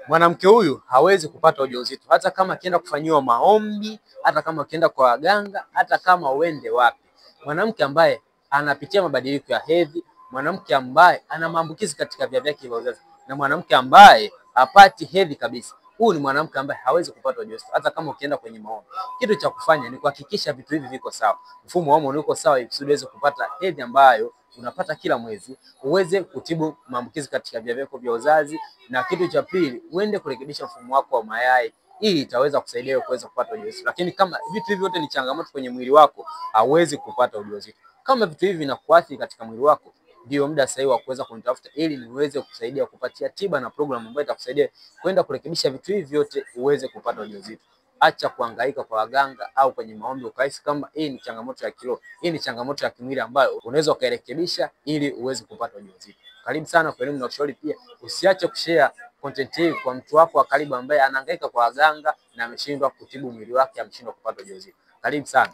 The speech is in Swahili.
Mwanamke huyu hawezi kupata ujauzito hata kama akienda kufanyiwa maombi, hata kama akienda kwa waganga, hata kama uende wapi. Mwanamke ambaye anapitia mabadiliko ya hedhi, mwanamke ambaye ana maambukizi katika via vyake vya uzazi, na mwanamke ambaye hapati hedhi kabisa, huyu ni mwanamke ambaye hawezi kupata ujauzito hata kama ukienda kwenye maombi. Kitu cha kufanya ni kuhakikisha vitu hivi viko sawa, mfumo wa homoni uko sawa, ili kusudi uweze kupata hedhi ambayo unapata kila mwezi, uweze kutibu maambukizi katika via vyako vya uzazi, na kitu cha pili uende kurekebisha mfumo wako wa mayai. Hii itaweza kusaidia wewe kuweza kupata ujauzito. Lakini kama vitu hivi vyote ni changamoto kwenye mwili wako, hauwezi kupata ujauzito. Kama vitu hivi vinakuathiri katika mwili wako, ndio muda sahihi wa kuweza kunitafuta ili niweze kukusaidia kupatia tiba na programu ambayo itakusaidia kwenda kurekebisha vitu hivi vyote uweze kupata ujauzito. Acha kuhangaika kwa waganga au kwenye maombi ukahisi kama hii ni changamoto ya kiroho. Hii ni changamoto ya kimwili ambayo unaweza ukairekebisha ili uweze kupata ujauzito. Karibu sana kwa elimu na ushauri. Pia usiache kushare content hii kwa mtu wako wa karibu ambaye anahangaika kwa waganga na ameshindwa kutibu mwili wake, ameshindwa kupata ujauzito. Karibu sana.